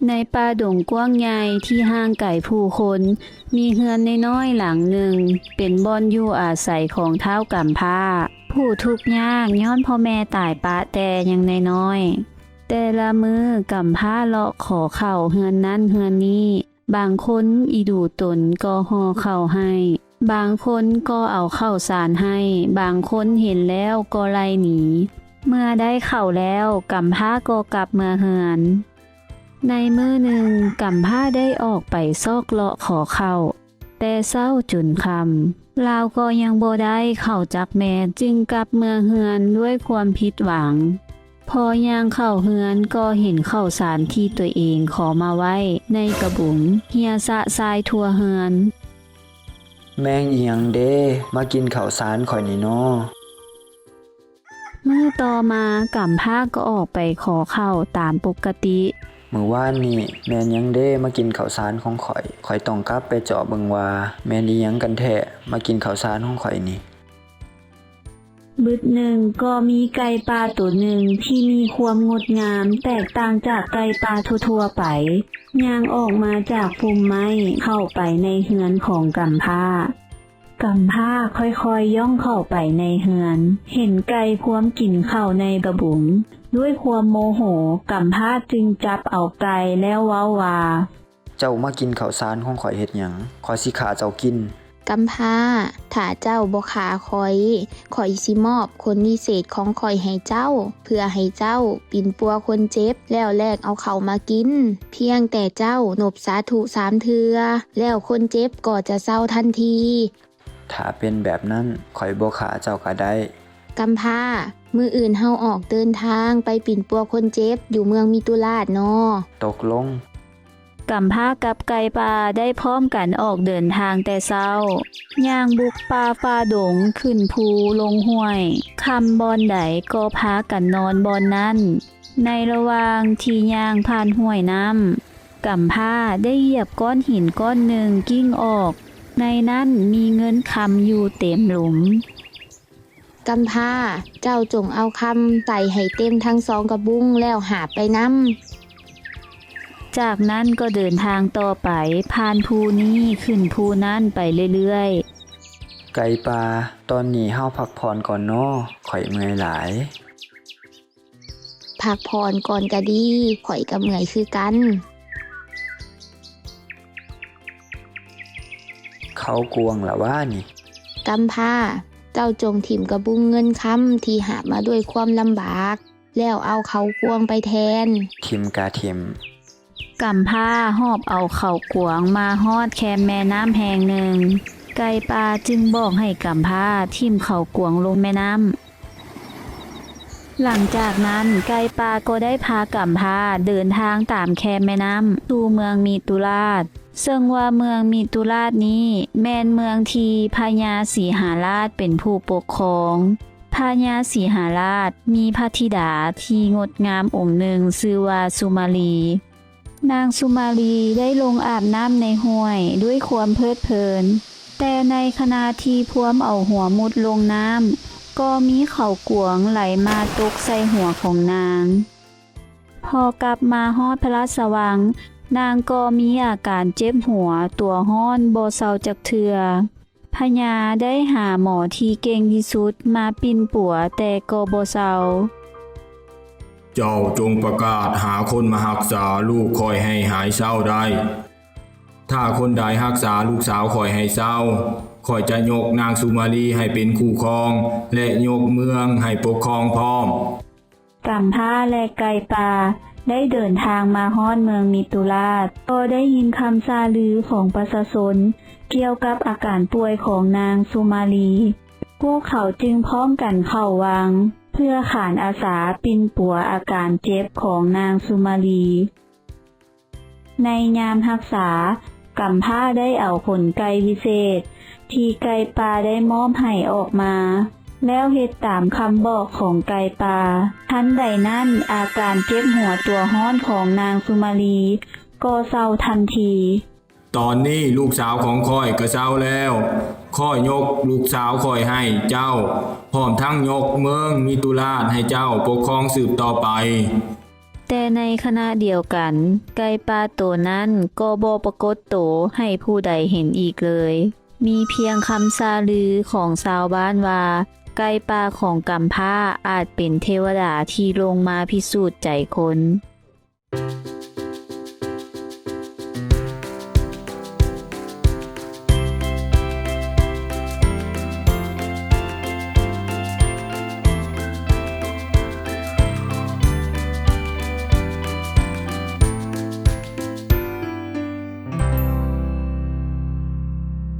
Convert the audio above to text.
ໃນປ່າດົງກວ້າງໃຫຍ່ທີ່ຫ່າງໄກຜູ້ຄົນ, ມີເຮືອນນ້ອຍໆຫຼັງໜຶ່ງ ເປັນບ່ອນຢູ່ອາໄສຂອງທ້າວກຳພ້າ ຜູ້ທຸກຍາກຍ້ອນພໍ່ແມ່ຕາຍປະແຕ່ຍັງນ້ອຍໆ. ແຕ່ລະມື້ກຳພ້າເລາະຂໍເຂົ້າເຮືອນນັ້ນເຮືອນນີ້, ບາງຄົນອີດູຕົນກໍຫໍ່ເຂົ້າໃຫ້, ບາງຄົນກໍເອົາເຂົ້າສານໃຫ້, ບາງຄົນເຫັນແລ້ວກໍໄລ່ໜີ. ເມື່ອໄດ້ເຂົ້າແລ້ວ, ກຳພ້າກໍກັບເມືອເຮືອນ. ໃນມື້ໜຶ່ງ, ກຳພ້າໄດ້ອອກໄປຊອກເລາະຂໍເຂົ້າ ແຕ່ເຊົ້າຈົນຄ່ຳ, ລາວກໍຍັງບໍ່ໄດ້ເຂົ້າຈັກເມັດ, ຈຶ່ງກັບເມືອເຮືອນດ້ວຍຄວາມຜິດຫວັງ. ພໍຍ່າງເຂົ້າເຮືອນກໍເຫັນເຂົ້າສານທີ່ຕົວເອງຂໍມາໄວ້ໃນກະບຸງ ເຮ່ຍຊະຊາຍທົ່ວເຮືອນ. ແມງອີ່ຫຍັງເດ ມາກິນເຂົ້າສານຂ້ອຍນີ້ນໍ? ມື້ຕໍ່ມາ, ກຳພ້າກໍອອກໄປຂໍເຂົ້າຕາມປົກກະຕິ. ມື້ວານນີ້ແມ່ນຫຍັງເດ ມາກິນເຂົ້າສານຂອງຂ້ອຍ? ຂ້ອຍຕ້ອງກັບໄປເຈາະເບິ່ງວ່າແມ່ນອີ່ຫຍັງກັນແທ້ ມາກິນເຂົ້າສານຂອງຂ້ອຍນີ້. ບຶດໜຶ່ງກໍມີໄກ່ປ່າໂຕໜຶ່ງທີ່ມີຄວາມງົດງາມແຕກຕ່າງຈາກໄກ່ປ່າທົ່ວໆໄປ ຍ່າງອອກມາຈາກພຸ່ມໄມ້ເຂົ້າໄປໃນເຮືອນຂອງກຳພ້າ. ກຳພ້າຄ່ອຍໆຍ່ອງເຂົ້າໄປໃນເຮືອນ, ເຫັນໄກ່ພວມກິນເຂົ້າໃນກະບຸງ. ດ້ວຍຄວາມໂມໂຫ, ກຳພ້າຈຶ່ງຈັບເອົາໄກ່ແລ້ວເວົ້າວ່າ, ເຈົ້າມາກິນເຂົ້າສານຂອງຂ້ອຍເຮັດຫຍັງ? ຂ້ອຍຊິຂ້າເຈົ້າກິນ. ກຳພ້າ, ຖ້າເຈົ້າບໍ່ຂ້າຂ້ອຍ, ຂ້ອຍຊິມອບຄົນວິເສດຂອງຂ້ອຍໃຫ້ເຈົ້າ, ເພື່ອໃຫ້ເຈົ້າປິ່ນປົວຄົນເຈັບ ແລ້ວແລກເອົາເຂົ້າມາກິນ. ພຽງແຕ່ເຈົ້ານົບສາທຸສາມເທື່ອ, ແລ້ວຄົນເຈັບກໍຈະເຊົາທັນທີ. ຖ້າເປັນແບບນັ້ນ, ຂ້ອຍບໍ່ຂ້າເຈົ້າກໍໄດ້. ກຳພ້າ, ມື້ອື່ນເຮົາອອກເດີນທາງໄປປິ່ນປົວຄົນເຈັບຢູ່ເມືອງມິຕຸລາດນໍ. ຕົກລົງ. ກຳພ້າກັບໄກ່ປ່າໄດ້ພ້ອມກັນອອກເດີນທາງແຕ່ເຊົ້າ, ຍ່າງບຸກປ່າຝ່າດົງ, ຂຶ້ນພູລົງຫ້ວຍ, ຄ່ຳບ່ອນໃດກໍພາກັນນອນບ່ອນນັ້ນ. ໃນລະຫວ່າງທີ່ຍ່າງຜ່ານຫ້ວຍນ້ຳ, ກຳພ້າໄດ້ຢຽບກ້ອນຫີນກ້ອນໜຶ່ງກິ້ງອອກ, ໃນນັ້ນມີເງິນຄຳຢູ່ເຕັມຫຼຸມ. ກຳພ້າ, ເຈົ້າຈົ່ງເອົາຄຳໃສ່ໃຫ້ເຕັມທັງສອງກະບຸງແລ້ວຫາບໄປນຳ. ຈາກນັ້ນກໍເດີນທາງຕໍ່ໄປ, ຜ່ານພູນີ້ຂຶ້ນພູນັ້ນໄປເລື້ອຍໆ. ໄກ່ປ່າ, ຕອນນີ້ເຮົາພັກຜ່ອນກ່ອນນໍ, ຂ້ອຍເມື່ອຍຫຼາຍ. ພັກຜ່ອນກ່ອນກະດີ, ຂ້ອຍກະເມື່ອຍຄືກັນ. ເຂົາກວງລະຫວານີ້? ກຳພ້າ, ເຈົ້າຈົ່ງຖິ້ມກະບຸງເງິນຄຳທີ່ຫາບມາດ້ວຍຄວາມລຳບາກ, ແລ້ວເອົາເຂົາກວງໄປແທນ. ຖິ້ມກະຖິ້ມ. ກຳພ້າຫອບເອົາເຂົາກວງມາຮອດແຄມແມ່ນ້ຳແຫ່ງໜຶ່ງ, ໄກ່ປ່າຈຶ່ງບອກໃຫ້ກຳພ້າຖິ້ມເຂົາກວງລົງແມ່ນ້ຳ. ຫຼັງຈາກນັ້ນ, ໄກ່ປ່າກໍໄດ້ພາກຳພ້າເດີນທາງຕາມແຄມແມ່ນ້ຳສູ່ເມືອງມິຕຸລາດ, ເຊິ່ງວ່າເມືອງມິຕຸລາດນີ້ແມ່ນເມືອງທີ່ພະຍາສີຫາລາດເປັນຜູ້ປົກຄອງ. ພະຍາສີຫາລາດມີພະທິດາທີ່ງົດງາມອົງໜຶ່ງຊື່ວ່າສຸມາລີ. ນາງສຸມາລີໄດ້ລົງອາບນ້ຳໃນຫ້ວຍດ້ວຍຄວາມເພີດເພີນ, ແຕ່ໃນຂະນະທີ່ພວມເອົາຫົວມຸດລົງນ້ຳ, ກໍມີເຂົາກວງໄຫຼມາຕົກໃສ່ຫົວຂອງນາງ. ພໍກັບມາຮອດພະລາຊະວັງ, ນາງກໍມີອາການເຈັບຫົວ, ຕົວຮ້ອນ, ບໍ່ເຊົາຈັກເທື່ອ. ພະຍາໄດ້ຫາໝໍທີ່ເກັ່ງທີ່ສຸດມາປິ່ນປົວ, ແຕ່ກໍບໍ່ເຊົາ. ເຈົ້າຈົ່ງປະກາດຫາຄົນມາຮັກສາລູກຂ້ອຍໃຫ້ຫາຍເຊົາໄດ້. ຖ້າຄົນໃດຮັກສາລູກສາວຂ້ອຍໃຫ້ເຊົາ, ຂ້ອຍຈະຍົກນາງສຸມາລີໃຫ້ເປັນຄູ່ຄອງ ແລະ ຍົກເມືອງໃຫ້ປົກຄອງພ້ອມ. ກຳພ້າ ແລະ ໄກ່ປ່າ ໄດ້ເດີນທາງມາຮອດເມືອງມິຕຸລາດ, ກໍໄດ້ຍິນຄຳຊ່າລືຂອງປະຊາຊົນກ່ຽວກັບອາການປ່ວຍຂອງນາງສຸມາລີ. ພວກເຂົາຈຶ່ງພ້ອມກັນເຂົ້າວັງ ເພື່ອຂານອາສາປິ່ນປົວອາການເຈັບຂອງນາງສຸມາລີ. ໃນຍາມຮັກສາ, ກຳພ້າໄດ້ເອົາຂົນໄກ່ວິເສດທີ່ໄກ່ປ່າໄດ້ມອບໃຫ້ອອກມາ, ແລ້ວເຮັດຕາມຄຳບອກຂອງໄກ່ປ່າ. ທັນໃດນັ້ນ, ອາການເຈັບຫົວຕົວຮ້ອນຂອງນາງສຸມາລີກໍເຊົາທັນທີ. ຕອນນີ້ລູກສາວຂອງຂ້ອຍກໍເຊົາແລ້ວ. ຂ້ອຍຍົກລູກສາວຂ້ອຍໃຫ້ເຈົ້າ, ພ້ອມທັງຍົກເມືອງມິຕຸລາດໃຫ້ເຈົ້າປົກຄອງສືບຕໍ່ໄປ. ແຕ່ໃນຂະນະດຽວກັນ ໄກ່ປ່າໂຕນັ້ນກໍບໍ່ປາກົດໂຕໃຫ້ຜູ້ໃດເຫັນອີກເລີຍ. ມີພຽງຄຳຊ່າລືຂອງຊາວບ້ານວ່າ ໄກ່ປ່າຂອງກຳພ້າອາດເປັນເທວະດາທີ່ລົງມາພິສູດໃຈຄົນ.